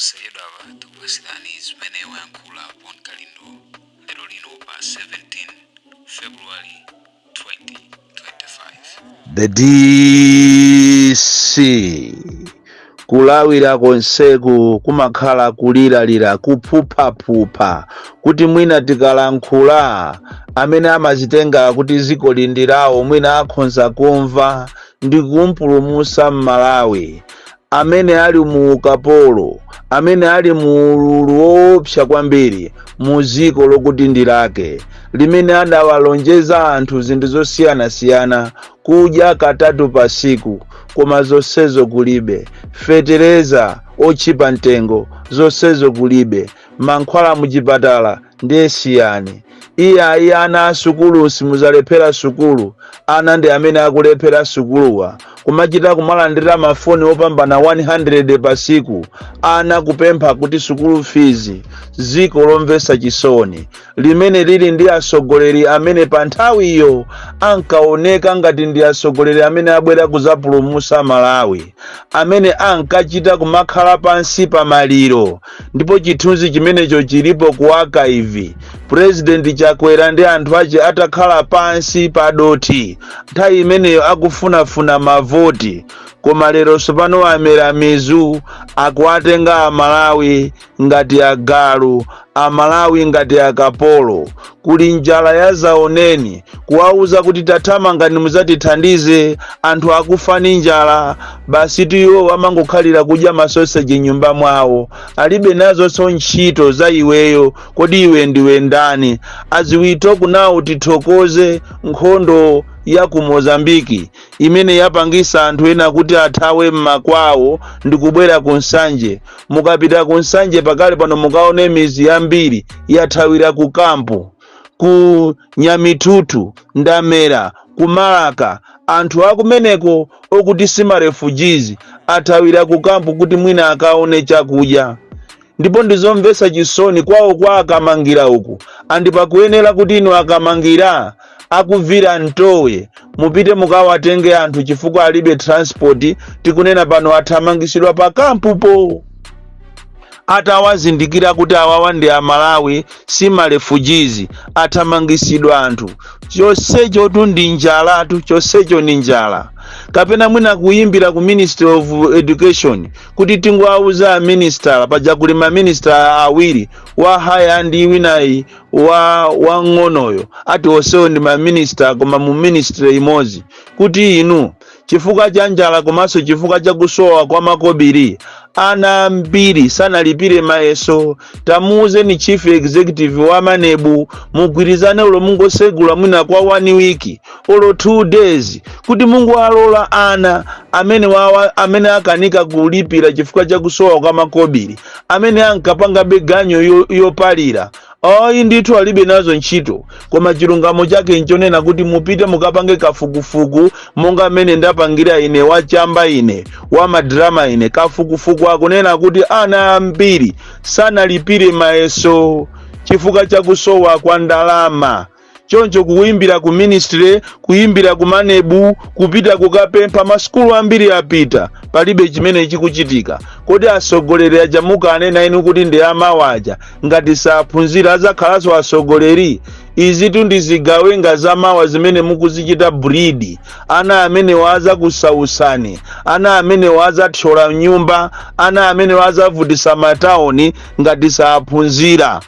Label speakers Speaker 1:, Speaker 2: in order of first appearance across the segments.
Speaker 1: Posachedwapa tikupatsirani zimene wayankhula Bon Kalindo lero lino pa 17 February 2025.
Speaker 2: The DC, kulawira konseku kumakhala kuliralira, kuphuphapupha kuti mwina tikalankhula, amene amazitenga kuti dziko lindirawo mwina akhonza kumva ndi kumpulumutsa Mmalawi amene ali mu ukapolo, amene ali mu ululu woopsa kwambiri mu dziko lokuti ndi lake, limene adawalonjeza anthu zinthu zosiyanasiyana, kudya katatu pa siku, koma zonsezo kulibe. Fetereza otchipa mtengo, zonsezo kulibe. Mankhwala muchipatala ndiye siyani. Iyayi, ana asukulu simuzalephera sukulu. Ana ndi amene akulephera sukuluwa, kumachita kumalandira mafoni opambana 100 pa siku, ana kupempha kuti sukulu fees. Dziko lomvetsa chisoni limene lili ndi atsogoleri amene pa nthawiyo ankaoneka ngati ndi atsogoleri amene abwera kuzapulumutsa Malawi, amene ankachita kumakhala pansi pa maliro, ndipo chithunzi chimenecho chilipo ku archive, President Chakwera ndi anthu ache atakhala pansi pa dothi nthawi imeneyo akufunafuna mavoti. Koma lero sopano amera mizu, akuwatenga Amalawi ngati agalu, Amalawi ngati akapolo. Kuli njala ya zaoneni, kuwauza kuti tathamangani muzatithandize, anthu akufa ndi njala. Basi, iwo amangokhalira kudya masoseji nyumba mwawo, alibe nazonso ntchito za iweyo. Kodi iwe ndiwe ndani? Aziwito kunawo, tithokoze nkhondo ya ku Mozambiki imene yapangisa anthu ena kuti athawe mmakwawo ndi kubwera ku Nsanje. Mukapita ku Nsanje pakale pano, mukaone mizi yambiri yathawira ku kampu, ku Nyamitutu, Ndamera, ku Malaka. Anthu akumeneko okuti sima refugees athawira ku kampu kuti mwina akaone chakudya. Ndipo ndizomvetsa chisoni kwawo kwa Akamangira uku. Andi pakuyenera kuti inu Akamangira akuvira mtowe mupite mukawatenge anthu, chifukwa alibe transport. Tikunena pano athamangisidwa pa kampupo atawazindikira kuti awawa ndi Amalawi, si ma refugees. Athamangisidwa anthu, chonsecho tu ndi njalatu, chonsecho ndi njala. Kapena mwina kuyimbira ku Ministry of Education kuti tingowauza minister paja, kuli maminista awiri, wa higher ndi winayi wa wang'onoyo, ati onsewo ndi maminista koma mu ministry imodzi, kuti inu, chifukwa cha njala komanso chifukwa cha kusowa kwa makobiri, ana ambiri sanalipire mayeso. Tamuuzeni chief executive wa MANEB, mugwirizane, ulo mungosegula mwina kwa one week olo 2 days, kuti munguwalola ana amene wawa amene akanika kulipira chifukwa cha kusowa kwa makobiri, amene ankapanga beganyo yopalira. Ayi ndithu, alibe nazo ntchito. Koma chilungamo chake nchonena kuti mupite mukapange kafukufuku monga mmene ndapangira ine, wachamba ine, wa madrama ine. Kafukufuku akunena kuti ana ambiri sanalipire mayeso chifukwa chakusowa kwa ndalama. Choncho kuyimbira ku ministry, kuyimbira ku MANEB, kupita kukapempha masukulu ambiri apita, palibe chimene chikuchitika. Kodi atsogoleri ajamuka anena inu kuti ndi amawaja, ngati saphunzira azakhalanso atsogoleri? Izitu ndi zigawenga zamawa zimene mukuzichita breed. Ana amene wazakusausani, ana amene wazathyola nyumba, ana amene wazavutisa matawuni ngati saphunzira.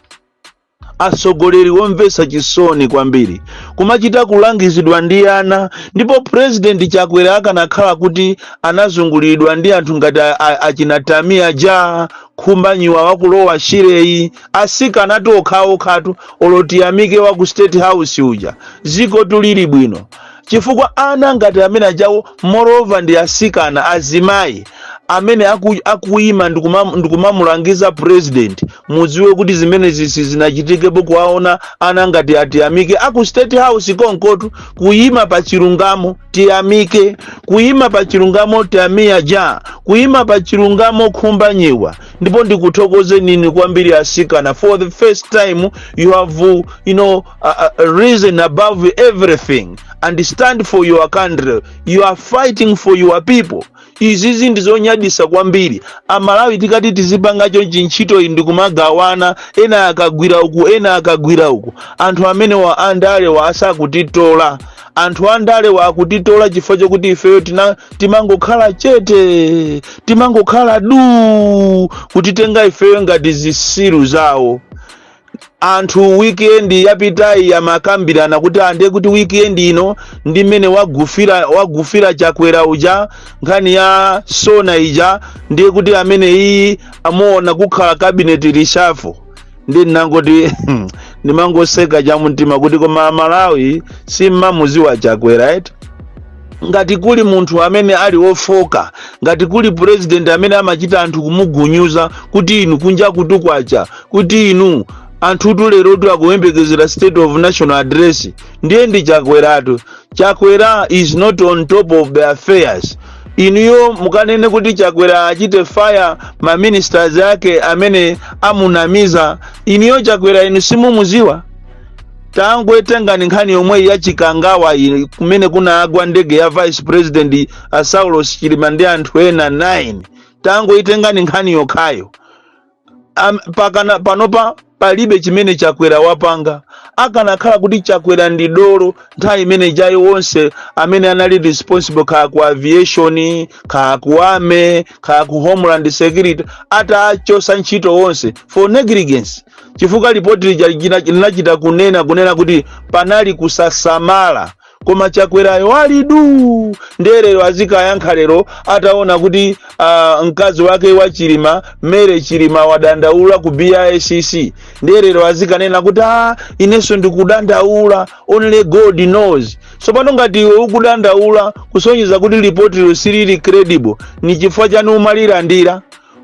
Speaker 2: Atsogoleri womvetsa chisoni kwambiri, kumachita kulangizidwa ndi ana. Ndipo President Chakwera akanakhala kuti anazungulidwa ndi anthu ngati achina Tamia Ja, Khumbanyiwa wakulowa Shireyi, asikanatu okhaokhatu, olotiyamike wa ku State House uja, ziko tulili bwino, chifukwa ana ngati amene ajawo, moreover ndi asikana, azimayi amene akuyima ndikumamulangiza president, mudziwe kuti zimene zisi zinachitikepo kuwaona ana ngati atiyamike aku State House konkotu kuyima pa chilungamo. Tiyamike kuyima pa chilungamo, Tamiya Ja kuyima pa chilungamo, Khumbanyiwa. Ndipo ndikuthokoze nini kwambiri asikana. For the first time you have risen above everything and stand for your country. You are fighting for your people. Izizi ndizonyadisa kwambiri. Amalawi, tikati tizipanga chonchi ntchito iyi, ndikumagawana, ena akagwira uku, ena akagwira uku, anthu amene wa andale wa asakutitola. Anthu andale wa akutitola chifukwa chokuti ifeyo timangokhala chete, timangokhala du, kutitenga ifeyo ngati zisilu zawo. Anthu weekend yapitayi amakambirana kuti ande kuti weekend ino ndi mmene wagufira Chakwera uja, nkhani ya SONA ija, ndiye kuti amene iyi amuona kukhala cabinet reshuffle. Ndi ndinangoti, ndimangoseka chamumtima kuti koma Malawi simmamuziwa Chakwera, right? Ngati kuli munthu amene ali wofoka, ngati kuli president amene amachita anthu kumugunyuza kuti inu kunja kutukwacha, kuti inu anthutu lerotu akuyembekezera State of National Address, ndiye ndi Chakweratu. Chakwera is not on top of the affairs. Inuyo mukanene kuti Chakwera achite fire ma ministers ake amene amunamiza. Inuyo Chakwera inu simumuziwa. Tangwetengani nkhani yomwe ya Chikangawa iyi, kumene kunagwa ndege ya Vice President Saulos Chilima ndi anthu ena 9. Tangoitengani nkhani yokhayo. Pakana panopa palibe chimene Chakwera wapanga. Akanakhala kuti Chakwera ndi dolo, nthawi imene jayi wonse amene anali responsible, kaya ku aviation, kaya ku army, kaya ku Homeland Security, atachosa ntchito wonse for negligence, chifukwa ripoti lija linachita kunena kuti panali kusasamala. Koma Chakwerayo ali du. Nderero azikayankha lero ataona kuti mkazi wake wa Chilima, Mary Chilima, wadandaula ku BICC, nderero azikanena kuti ah, inenso ndikudandaula, only God knows. So pano ngati iwe ukudandaula kusonyeza kuti ripotilo silili credible, ni chifukwa chani umalilandira?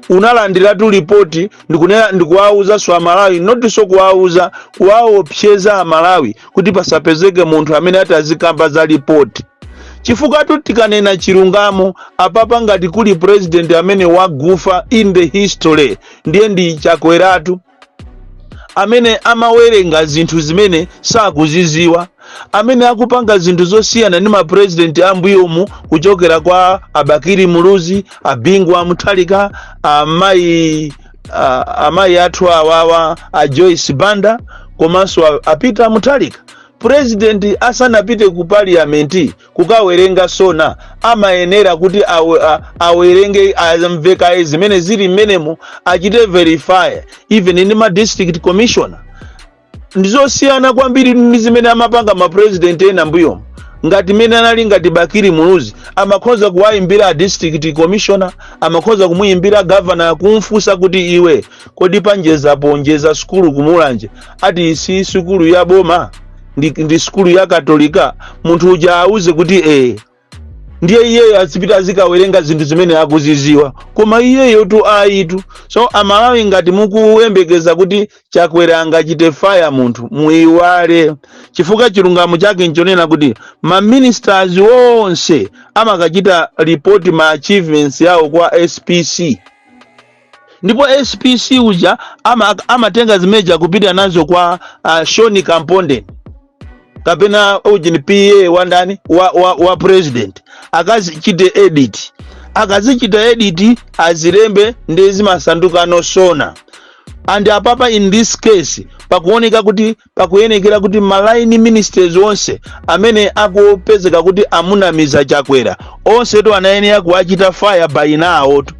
Speaker 2: Unalandiratu ripoti ndikunena, ndikuwauza Amalawi, notinso kuwauza, kuwaopseza Amalawi kuti pasapezeke munthu amene ati azikamba za ripoti. Chifukwa tikanena chilungamo apapa, ngati kuli president amene wagufa in the history, ndiye ndi Chakweratu, amene amawerenga zinthu zimene sakuziziwa, amene akupanga zinthu zosiyana ndi mapresident ambuyomu, kuchokera kwa Abakiri Muluzi, Abingu Amuthalika, amayi athu awawa a Joyce Banda, komanso a Peter Muthalika. President asanapite ku parliament kukawerenga SONA, amayenera kuti awerenge, amvekaye zimene zili mmenemo, achite verify even ndi ma district commissioner. Ndizosiyana kwambiri ndi zimene amapanga mapresident ena mbuyomu, ngati mene anali ngati Bakiri Muluzi, amakhoza kuwayimbira a district commissioner, amakhoza kumuyimbira governor, kumfunsa kuti iwe, kodi panjeza ponjeza sukulu kumulanje ati si sukulu ya boma, ndi sukulu ya Katolika? Munthu uja auze kuti eh. Ndiye iyeyo azipita azikawerenga zinthu zimene akuziziwa, koma iyeyo tu ayitu. So Amalawi, ngati mukuyembekeza kuti Chakwera angachite fire munthu, muiwale, chifukwa chilungamo chake nchonena kuti ma ministers onse amakachita report ma achievements yawo kwa SPC, ndipo SPC uja amatenga zimeja kupita nazo kwa Sean Kampondeni kapena ujini PA wa ndani, wa president, akazichite edit. Akazichita edit, azilembe, ndi zimasanduka SONA. And apapa in this case pakuoneka kuti pakuyenekera kuti ma line ministers onse amene akupezeka kuti amunamiza Chakwera, onse tu anayenera kuwachita fire by now tu.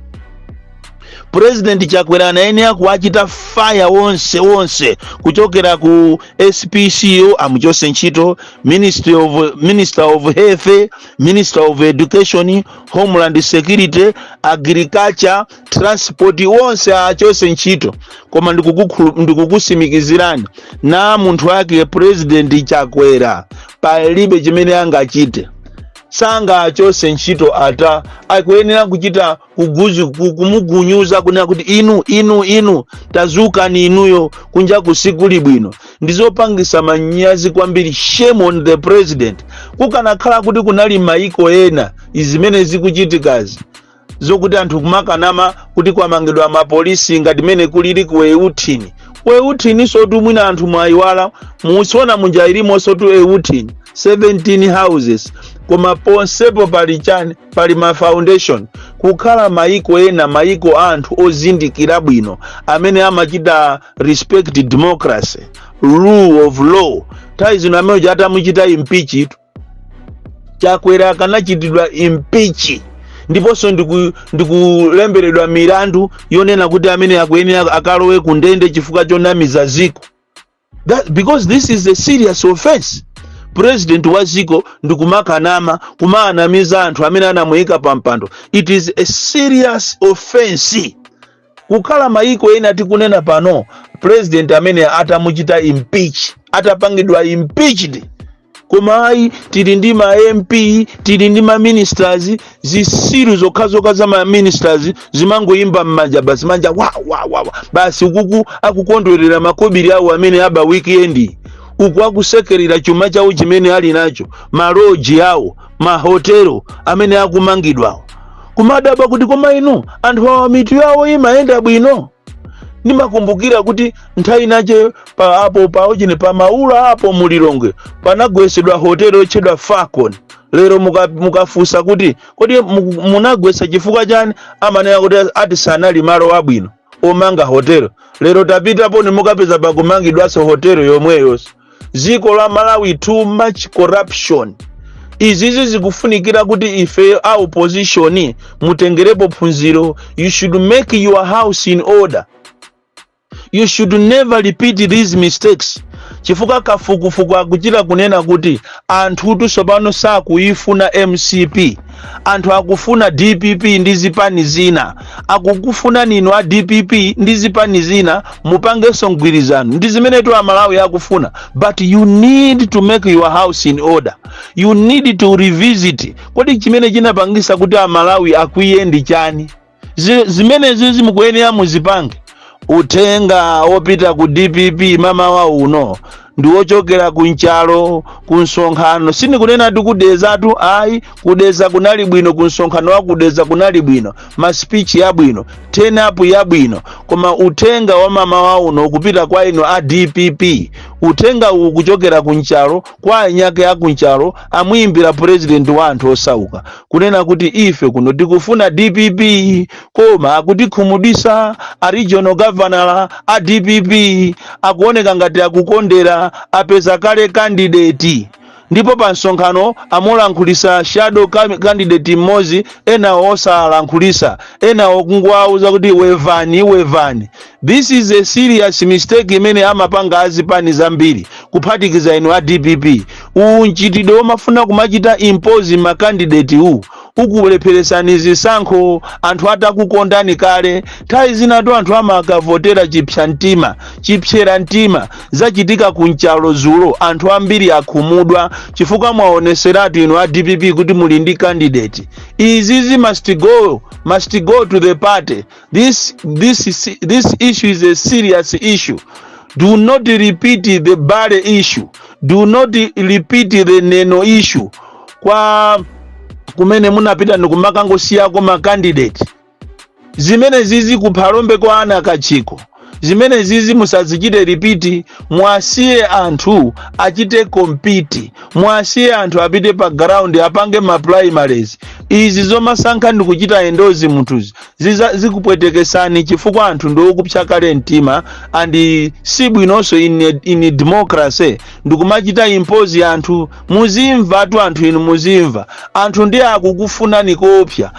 Speaker 2: President Chakwera anayenera kuwachita fire wonse wonse, kuchokera ku SPCO amuchose ntchito, minister of Health, Minister of Education, Homeland Security, Agriculture, Transport, wonse achose ntchito. Koma ndikukusimikizirani na munthu wake President Chakwera palibe chimene angachite, sangachose ntchito. Ata akuyenera kuchita kumugunyuza, kunena kuti inu, inu, inu, tazukani inuyo, kunja kusikuli bwino. Ndizopangisa manyazi kwambiri. Shame on the president. Kukanakhala kuti kunali maiko ena, izimene zikuchitikazi Zokuti anthu kumakanama kuti kwamangidwa mapolisi ngati mene kulili ku Euthini. Ku Euthini sotu mwina anthu mwayiwala, musiona munja ilimonso tu Euthini, 17 houses, koma ponsepo pali chani? Pali ma foundation. Kukhala maiko ena, maiko anthu ozindikira bwino amene amachita respect democracy, rule of law, nthawi zino amene atamuchita impeach itu. Chakwera akanachitidwa impeach ndiponso ndikulemberedwa milandu yonena kuti amene akuyenera akalowe ku ndende chifukwa chonamiza ziko, because this is a serious offense. President wa ziko ndikumakanama, kumaanamiza anthu amene anamuyika pa mpando, it is a serious offense. Kukhala maiko ena tikunena pano, president amene atamuchita impeach, atapangidwa impeached. Koma ayi, tili ndi ma MP, tili ndi ma ministers, zisilu zokhazokha za ma ministers zimangoyimba m'manja basi, manja wa wa wa wa. Basi, ukuku akukondwerera makobiri awo amene aba weekend, uku akusekerera chuma chawo chimene ali nacho, maloji awo, mahotelo amene akumangidwawo. Kumadabwa kuti koma inu anthu awa mitu yawo imayenda bwino? Ndimakumbukira kuti nthawi inache pa apo paochine pa Maula apo mulilongwe panagwesedwa hotelo yotchedwa Falcon. Lero mukafunsa kuti kodi munagwesa chifukwa chani, amanena kuti ati sanali malo abwino omanga hotelo. Lero tapitapo nimukapeza pakumangidwanso hotelo yomweyonso. Dziko la Malawi, too much corruption. Izizi zikufunikira kuti ife a opposition mutengerepo phunziro. You should make your house in order. You should never repeat these mistakes, chifukwa kafukufuku akuchita kunena kuti anthu tsopano sakuyifuna MCP, anthu akufuna DPP ndi zipani zina. Akukufuna ninu a DPP ndi zipani zina mupangenso mgwirizano, ndi zimenetu Amalawi akufuna. But you need to make your house in order. You need to revisit, kodi chimene chinapangisa kuti Amalawi akwiye ndi chani? Zimenezi zimukuyenera muzipange. Uthenga wopita ku DPP mamawa uno ndi wochokera ku Nchalo, ku msonkhano. Sindikunena tikudezatu, ayi. Kudeza kunali bwino, ku msonkhano wa kudeza kunali bwino, ma speech yabwino, turn up yabwino. Koma uthenga wa mamawa uno ukupita kwa inu a DPP. Uthenga uwu kuchokera ku Nchalo, kwa anyake a ku Nchalo, amuyimbira president wa anthu osauka kunena kuti ife kuno tikufuna DPP, koma akutikhumudwisa a regional governor a DPP, akuoneka ngati akukondera, apeza kale candidate, ndipo pa msonkhano amulankhulisa shadow candidate mmodzi, enawo osalankhulisa, enawo kungowauza kuti wevani, wevani. This is a serious mistake imene amapanga azipani zambiri, kuphatikiza inu a DPP. Uwu mchitidwe womafuna kumachita impose ma candidate uwu ukulepheresani zisankho anthu atakukondani kale. Nthawi zinatu anthu amakavotera chipsa mtima, chipsera mtima. Zachitika kunchalo zulo, anthu ambiri akhumudwa chifukwa mwaoneseratu inu a DPP kuti muli ndi candidate. Izizi must go, must go to the party. This issue is a serious issue. Do not repeat the Bale issue. Do not repeat the Neno issue, kwa kumene munapita ndikumakangosiyako ma candidate. Zimene zizi kuphalombe kwa ana kachiko, zimene zizi musazichite repeat. Mwasiye anthu achite compete, mwasiye anthu apite pa ground, apange ma primaries. Izi zomasankha ndikuchita endorse munthuzi zikupwetekesani chifukwa anthu ndiokupsa kale mtima, and si bwinonso in democracy ndikumachita impose anthu. Muzimva tu anthu inu, muzimva anthu ndi akukufunani koopsa.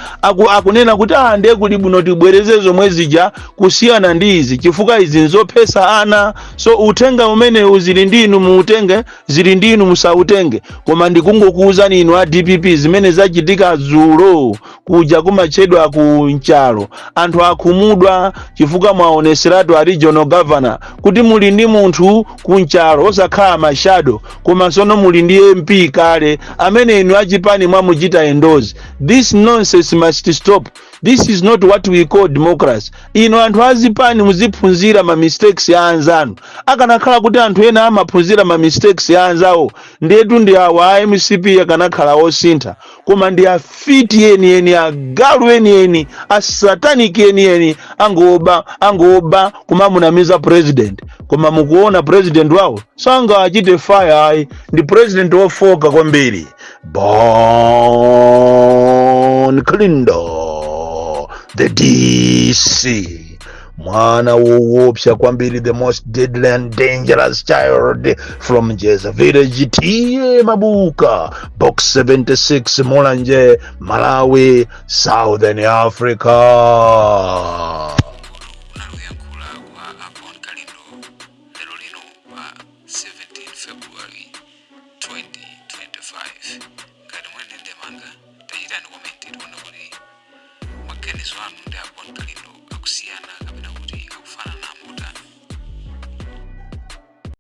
Speaker 2: Akunena kuti ah, ndiye kuli bwino tibwereze zomwe zija kusiyana ndi izi, chifukwa izi nzophesa ana. So uthenga umenewu zili ndi inu muutenge, zili ndi inu musautenge. Koma ndikungokuwuzani inu a DPP, zimene zachitika dzulo kuja kumatchedwa ku Nchalo, anthu akhumudwa chifukwa mwaoneseratu a regional governor kuti muli ndi munthu ku Nchalo, osakhala ma shadow, koma sono muli ndi MP kale amene inu achipani mwamuchita endorse. This nonsense must stop. This is not what we call democracy. Ino anthu azipani, muziphunzira ma mistakes ya anzanu. Akanakhala kuti anthu ena amaphunzira ma mistakes ya anzawo, ndetu ndi awa a MCP akanakhala osintha. Koma ndi afiti enieni, agalu enieni, asataniki enieni, angoba, angoba, kumamunamiza president. Koma mukuona president wawo sangachite fire ayi, ndi president wofoka kwambiri. Bon Kalindo, the DC, mwana woopsa kwambiri, the most deadly and dangerous child from Jeza Village, T/A Mabuka, Box 76, Mulanje, Malawi, Southern Africa.
Speaker 1: Kunali kuyankhula kwa a Bon Kalindo lero lino pa 17 February 2025. Ngati muli ndi ndemanga, tachitani comment, tione kuti maganizo anu ndi a Bon Kalindo akusiyana kapena.